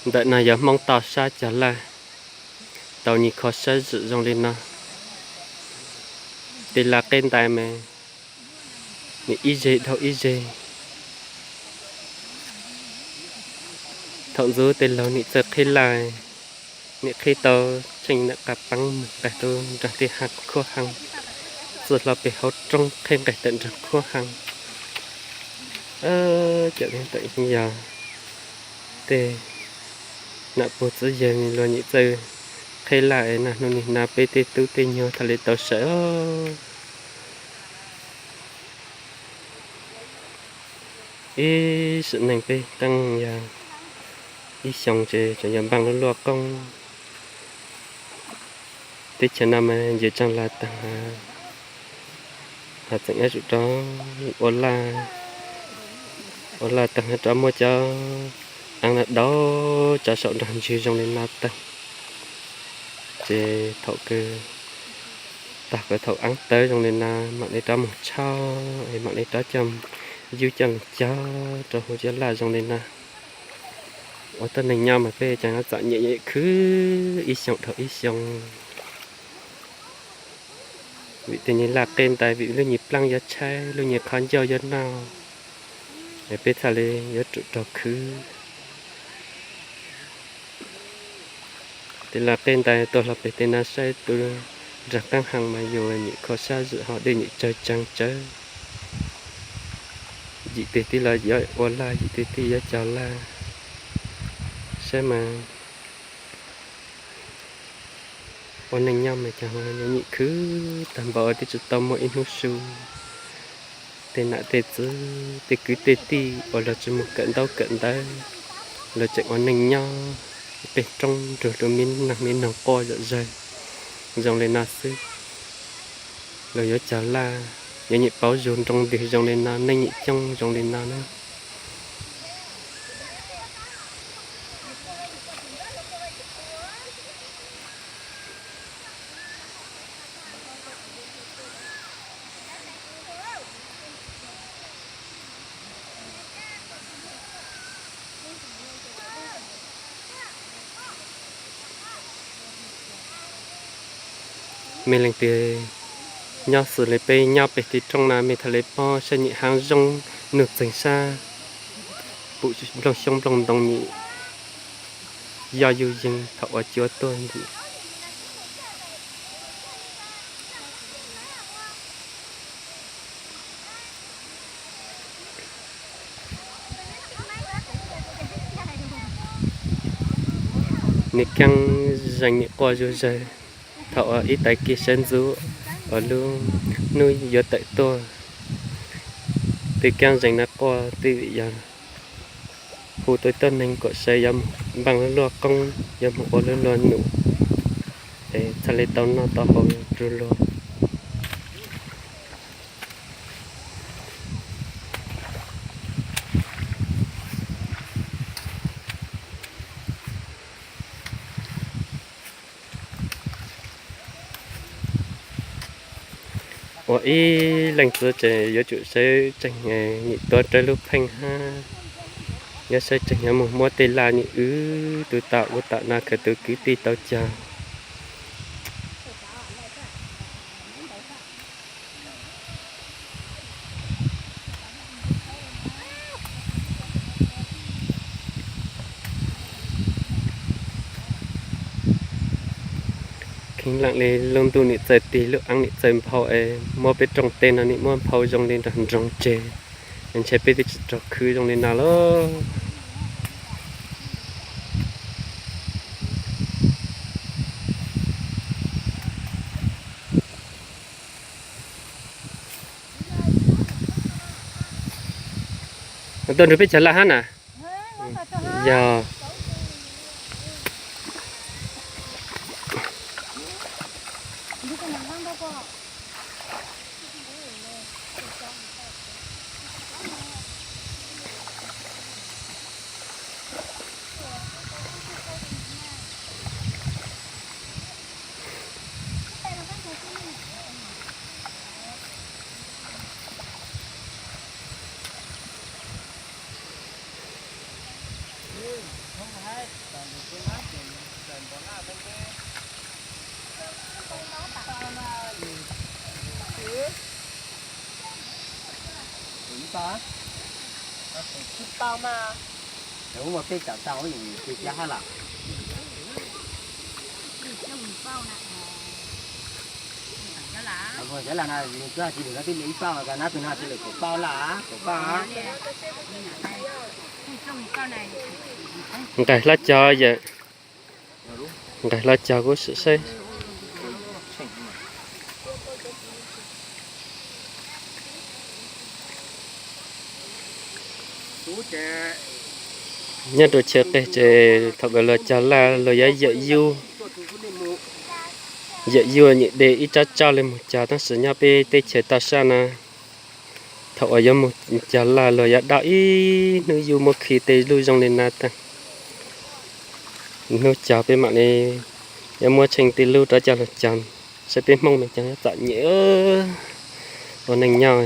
Ntawm no yog Hmoob toj sab cog laj, tau nyuag kho sab zwm zoo li no. Tej laj qeb ntais mas nws ib zeg dhau ib zeg. Thaum ntxov tej laug nim txawj qhib laj, nim qhib tau tsheej nam qab peeb mus nqes rau nram tej hav khuab heev, txij hlo pem hauv roob qhib nqes tawm nram khuab heev. Cov yog tej nam puag txiv yawg luag nim txawj qhib laj es nag hnub nim no peb tej tub tej nyuag txhaj li tau sawv os. Ib sim neej peb teeb yog ib xyoo ces tseem yog npaj luaj luaj qoob. Teb chaws no mas nce tseej laj tag, ho tseem yuav tsum rov ua laj, ua laj tag rov muab cov eeb no dauv tso saum nrog ntswg zoo li no tag. Ces thaum kawg tag, kawg thaum eeb tawv zoo li no mam li rov mus tshab es mam li rov coj yub coj lug cog rau hauv cov laj zoo li no. Ua tuab neeg nyob mas peb cov no txom nyem khwv ib xyoo dhau ib xyoo. Vim tej nyuag laj qeb ntais, vim lub nyuag plaab yuav tshaib, lub nyuag qhov ncauj yuav noj, es peb txhaj li yuav tsum raug khwv. Tej laj qeb ntais tuaj hlo pem tej no saib tus nraag qaab heev mas yus nyuam kho sab zwm ho dej nyuam tsawg tseeg tsawv. Yim teg tij los yuav ua laj, yim teg tij yuav cog laj. Saib mas ua neej nyob mas cog yuav nyuam khwv tag npaum twb tsis tau muaj ib hnub su. Tej nam tej txiv, tej kwv tej tij uas luag tsis mus kawm ntaub kawm ntawv, luag tseem ua neej nyob pem roob nrug lub me neeg me noog quaj zom zawg zoo li no xwb. Luag yuav cog laj, yuav nyuam paub zug nroo ntwg zoo li no, neej nyuam coob zoo li no na. Mej leej twg nyob xws li peb nyob pem tej roob no mej txhaj li paub saib nyuam haav zoov, nug txeeg sab, pum nplooj xyoob nplooj ntoo nyuam yoj yuj yeeg thaum ua cuab tuaj ntxiv. Nws keeb zeeg nyuam quaj zug zawg thaum ua ib tais kiag sawv ntxov uas lub hnub yuav tawm tuaj. Tej keeb zeeg no quaj twb vim yog hu tau tuab neeg kom sawv yuav mus npaj luaj qoob, yuav mus ua luag luag num, es txhaj li tau noj tau haus rua luag. Ua ib leej txiv ces yuav tsum sawv tsees nyuam tuav rawv lub pheej hab, yuav sawv tsees yuav mus muab tej laj nyuam wb tug tam ub tam no khaws tug kwv tij tau cog. Kheev leej li lub ntuj nim txawm tig, lub eeb nim txawm nphau es muab peb rooj teb no nim muab nphau zoo li nrog nroog tseg, ntshe peb twb tsis raug khwv zoo li no lauj. Tuaj nrug peb cog laj hab na. Yog. Nqaij hlob cog yawm, nqaij hlob cog kuv sim saib. Nyob rau chaw qis ces thaum kawg luag cog laj luag yuav yawm yub, yawm yub nyuam de ib tsob tsoj li mus cog, tab sis nyob peb teb chaws toj sab no, thaum uas yuav mus cog laj luag yuav daj ib hnub yub muab khi tej lub zoo li na tag. Hnub cog peb mam li yuav muab tsheej tej lub rov coj los cog, saib peb Hmoob no cog yuav txom nyem ua neej nyob.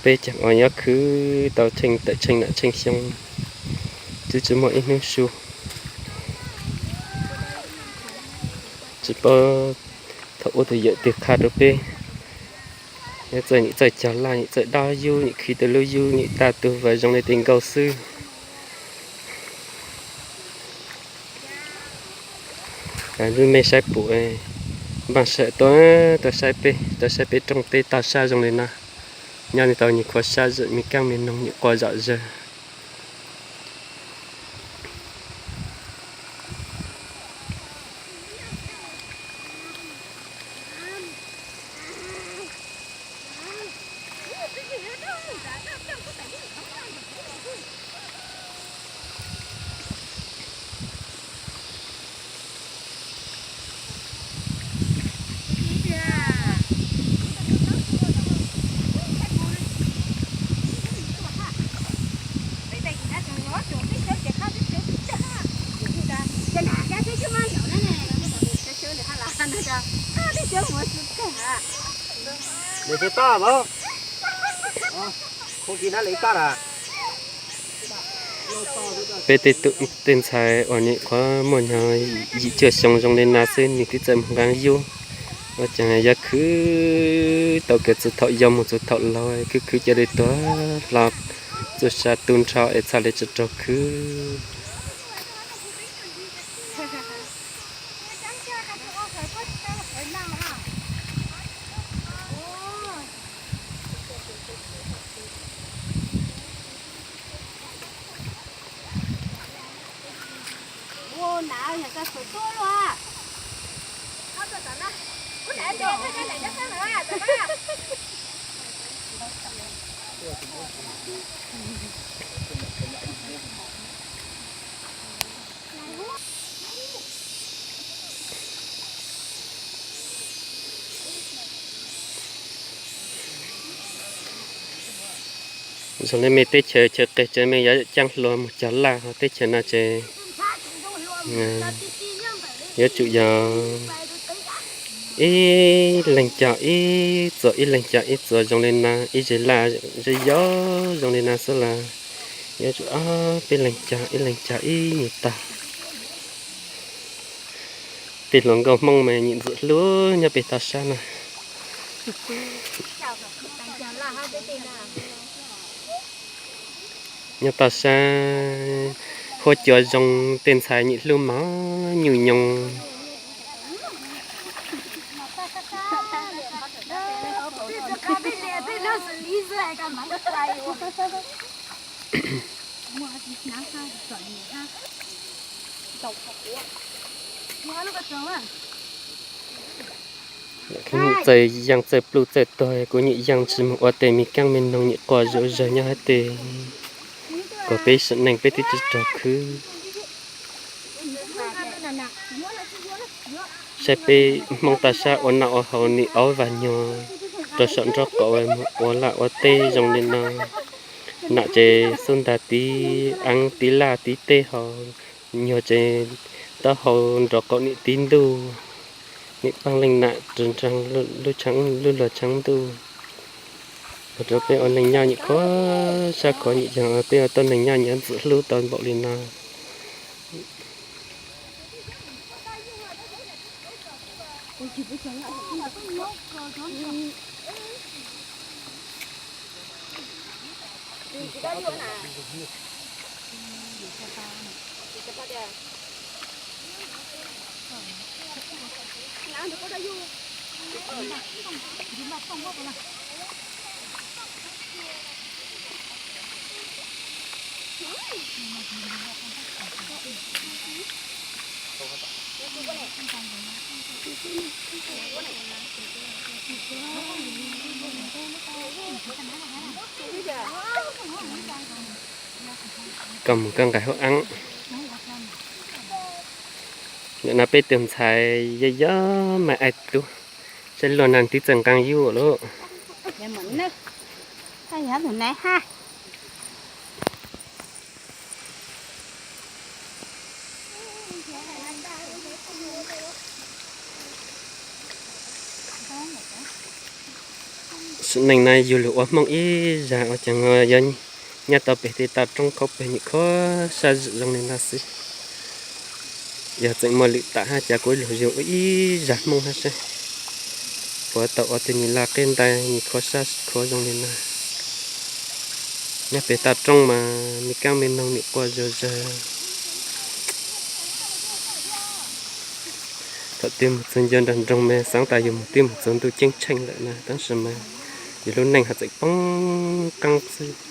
Peb cog uas yuav khwv tau tsheej tawm tsheej nam tsheej xyoo, twb tsis muaj ib hnub su. Tsis paub thaum ub tus yawm twg qha rau peb, yuav txawj nyuam txawj cog laj nyuam txawj daj yub nyuam khi tej lub yub nyuam tag tus vas zoo li tej nkauj xwb. Lub me saib pum, npaj sawm tuaj, tuaj saib peb, tuaj saib peb rooj teb toj sab zoo li no. Nyob li tau nyuam qhuav sab zim me kaab me noog nyuam quaj zom zaws. Peb tej tub tej ntxhais uas nyuam qhuav muaj nyuag yim cuaj xyoo zoo li na xwb nws twb txawj mus nqa yub, ua cas yuav khwv tau kawg txug thaum yau mus txug thaum laus, khwv khwv cia li tuag hlo, txuj sa tu nrho es txhaj li tsis raug khwv. Zoo li me teb chaws chaw qis tsev me yuav caaj hlua mus cog laj, teb chaws no ces yuav tsum yog ib leeg cog ib txuas, ib leeg cog ib txuas zoo li no, ib zes laj zes yau zoo li no xwb los yuav tsum ob peb leeg cog, ib leeg cog ib nyuag tag. Tej hluas nkauj Hmoob mas nyiam ntxim hlub nyob pem toj sab no. Nyob toj sab huab cua zoo, tej ntxhais nyiam hlub mos nyuj nyoos. Kuv nyuam txawj yaaj txawj pluj txawj tuag, kuv nyuam yaaj tsis mus ua tej me kaab me noog, nyuam quaj zuj zawg nyob hab tes, kom peb sim neej peb twb tsis raug khwb. Saib peb Hmoob toj sab ua noj ua haus, nim aub vaj nyuag rau saum nraub qaum mus ua laj ua teb zoo li no. Nam ces xub ntag tiv eev tiv laj tiv teb haus, nyuag ces taub hau nraub qaum nim tiv ntuj, nim paab leej nam nraag lub luag tshav ntuj. Rau peb ua neej nyob nyuam qhuav sab khov nyuam yaus peb ua tau neej nyob nyob ntxim hlub tau npaum li no. Koj mus koj nqaim hauv ab. Ntawm no peb tus ntxhais yog yog mas ai tub, saib luag neeg twb txawj nqee yuj lauj. Sim neej no yug lug ua Hmoob ib zag ua caag yog nyob tau peg teb toj roob khaub peg nyuam qhuav sab zwm zoo li no xwb. Yog tseem muaj lwm tam hab cas kuv lug yug ua ib zag Hmoob hab saib puas tau ua tug nyuas laj qeb ntais nyuam qhuav sab qhuav zoo li no. Nyob peg toj roob mas me kaab me noog nyuam quaj zuj zug. Thaum twg mus txug ncua nraag nroog mas xaav tas yug mus twb mus txug ntuj ceeb tsheej lawm na, tab sis mas yug lub neej ho tseem poob qaab xwb.